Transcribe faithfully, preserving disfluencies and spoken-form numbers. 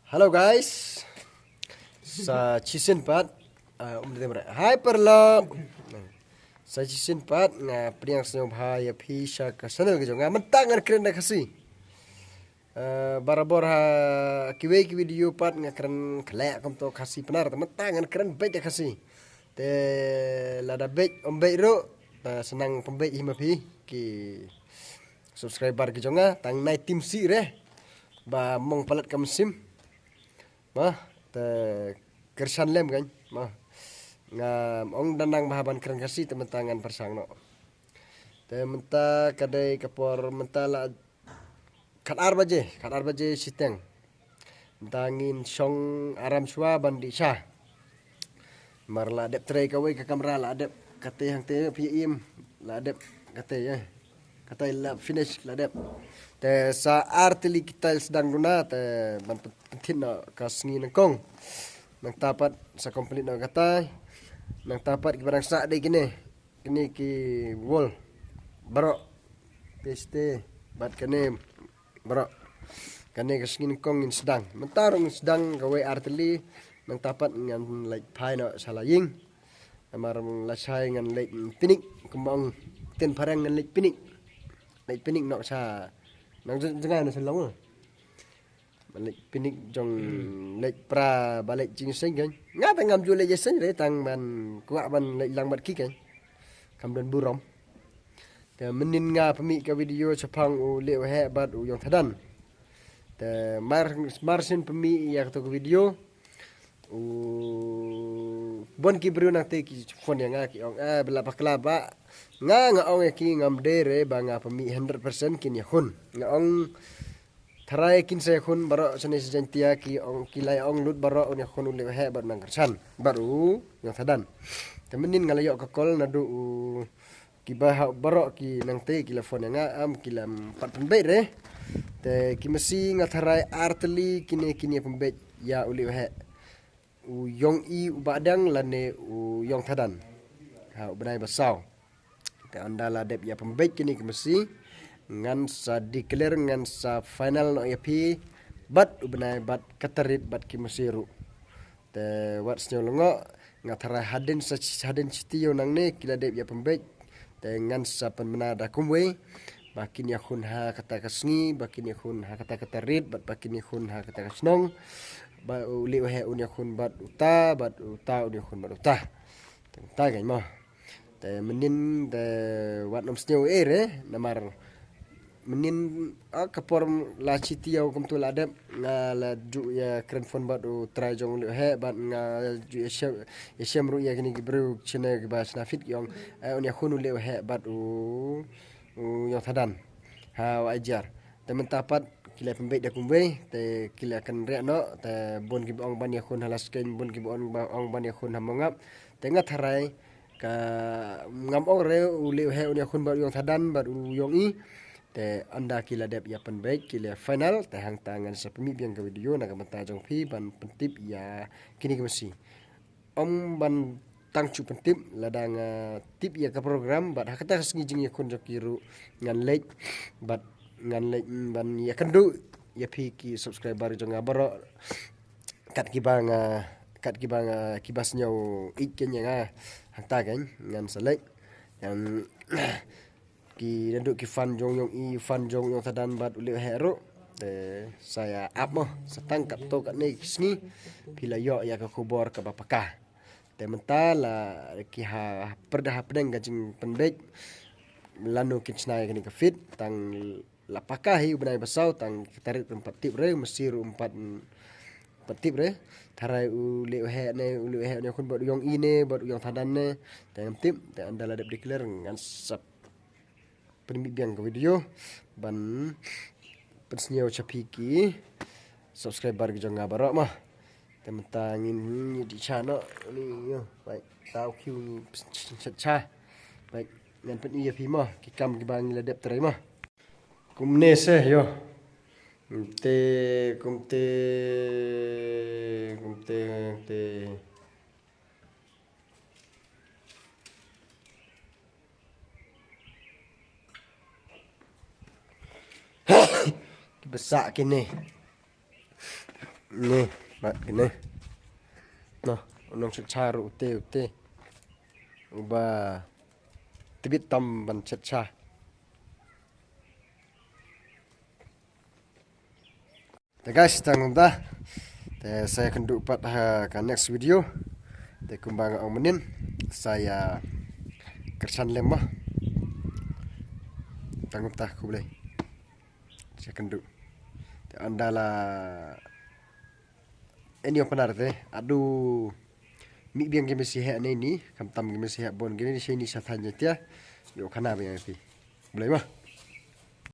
Hello guys. Sa shisien pat. Ah, um de mre. Hi paralok. Sa shisien pat nga pdiang sngewbha ïa phi sha ka channel ka jong nga, mynta ngan kren da Khasi. Ah, barabor ha kiwei ki video pat nga kren khleh kumto Khasi Pnar, te mynta ngan kren beit da Khasi. Te lada beit ym beit ruh, te sa nang pynbeit hi ma phi ki subscriber ki jong nga, tang nai tim sih re ba mong palat ka mynsiem. Mo, te kyrshan lem kan. Mo, nga ong da nang bha ban kren Khasi, te mynta ngan pyrshang noh. Te mynta ka dei ka por mynta la khat ar baje, khat ar baje shiteng. Mynta ngin shong aram shuwa ban dih sha. Mar la dep trei kawei ka kamra, la dep kate hangte phi im, la dep kate ïa. Kate la finish, la dep. Te sa ar tylli kita sdang duna, te ban pynthit noh ka sngi nyngkong. Nangta pat sa complete noh kata. Nangta pat kiba dang sah dei kine. Kine ki wall. Baroh. Piste. Bad kane baroh. Kane ka sngi nyngkong ngin sdang. Mynta ruh ngin sdang kawei ar tylli. Nangta pat ngan leit phai noh sha la ïing. Namar la shai ngan leit picnic, kumba ong ktien phareng ngan leit picnic. Leit picnic noh sha, nang jngai noh sha long. Ba leit picnic jong leit pra ba leit jingseng kan. Nga te ngam ju leit jingseng re, tang ban kwah ban leit lang bad ki kan. Kam don burom. Te mynnin nga pynmih ka video shaphang u Lieh u Heh bad u Ïong Thadan. Te mar, mar shen pynmih ïa kato ka video, u bon ki briew nangte ki phone ïa nga ki ong, eh, ba la bakla ba. Nga, nga ong ïa ki ngam dei re ba nga pynmih hundred percent kin ïakhun. Nga ong tharai kin sa ïakhun baroh shane sha Jaiñtia, ki ong, ki la ong lut baroh un ïakhun u Lieh u Heh bad u Nangkyrshan bad u Ïong Thadan. Te mynnin nga la ïoh ka call naduh u kiba ha baroh ki nangte ki la phone ïa nga, am ki la pat pynbeit re. Te ki masi nga tharai ar tylli kine kin ïa pynbeit ïa u Lieh u Heh. U Ïong I u Bahdang lane u Ïong Thadan. Ha u bnai ba saw. Te ynda la dep ïa pynbeit kine ki masi, ngan sa declare, ngan sa final noh ïa phi bad u bnai bad ka tarik bad ki masi ruh. Te wat sniew lyngngoh, nga tharai hadien sa, hadien shi taïew nangne ki la dep ïa pynbeit. Te ngan sa pynbna da kumwei ba kin ïakhun ha kata ka sngi, ba kin ïakhun ha kata ka tarik, bad ba kin ïakhun ha kata ka shnong. Ba u Lieh u Heh un ïakhun bad uta, bad uta un ïakhun bad uta. Te mynta kan mo. Te mynnin te wat nym sniew ei re, namar mynnin, ah, ka por la shi taïew kumto la dep, nga la ju ïa kren phone bad u trai jong u Lieh u Heh bad nga ju ïa shem, ïa shem ruh ïa kine ki briew shane kiba shna fit ki ong, eh, un ïakhun u Lieh u Heh bad u, u Ïong Thadan. Ha u Aijar. Te mynta pat ki la pynbeit da kumwei, te ki la kynriah noh, te bun kiba ong ban ïakhun ha Laskeiñ, bun kiba ong ba, ong ban ïakhun ha Mawngap. Te nga tharai ka ngam ong re u Lieh u Heh un ïakhun bad u Ïong Thadan bad u Ïong I. Te ynda ki la dep ïa pynbeit ki la final, te hangta ngan sa pynmih biang ka video na ka bynta jong phi ban pyntip ïa kine ki masi. Ym ban tang shu pyntip, lada nga tip ïa ka program bad ha kata ka sngi jingïakhun jong ki ruh ngan leit, bad ngan leit, mm, ban ïakynduh ïa phi ki subscriber jong nga baroh. Kat kiba nga, kat kiba nga, kiba sniew ïeit kein ïa nga. Hangta kein ngan sa leit. Ngan ki naduh ki fan jong u Ïong I, fan jong u Ïong Thadan bad u Lieh u Heh ruh. Te sa ïa ap mo, sa tang katto katne ki sngi phi la ïoh ïa ka khubor kaba paka. Te mynta la ki ha, ha pyrda hapdeng ka jingpynbeit lano kin shna ïa kane ka fit, tang la paka hi u bnai ba saw, tang ka tarik ym pat tip re, masi ruh ym pat, ym pat tip re. Tharai u Lieh u Heh ne, u Lieh u Heh ne khun bad u Ïong I ne, bad u Ïong Thadan ne. Te ngam tip, te ynda la dep declare ngan sa pynmih biang ka video ban pynsngew sha phi ki subscriber ki jong nga baroh mo. Te mynta ngin ïa dih sha noh ni, ïo, bad tau kiew ngi pynshit sha. Bad ngan pyni ïa phi mo ki kam kiba ngi la dep trei mo. Kumne se, ïo. Kumte, kumte, kumte, kumte. Ki basa kine. Ni, ba, ini. No, u nongchet sha ruh ute, ute. Uba tbit tam ban chet sha. Te guys, tang kumta. Te sa ïakynduh pat ha ka next video. Te kumba nga ong mynnin, sa ïakyrshan lem mo. Tang kumta, khublei. Sa ïakynduh. Te ynda la Eni o Pnar te, haduh mih biang ki mynsiem ne ni, khamtam ki mynsiem bun ki ni, shane sha thaiñ Jaiñtia, ïoh khana biang ïa phi. Khublei mo.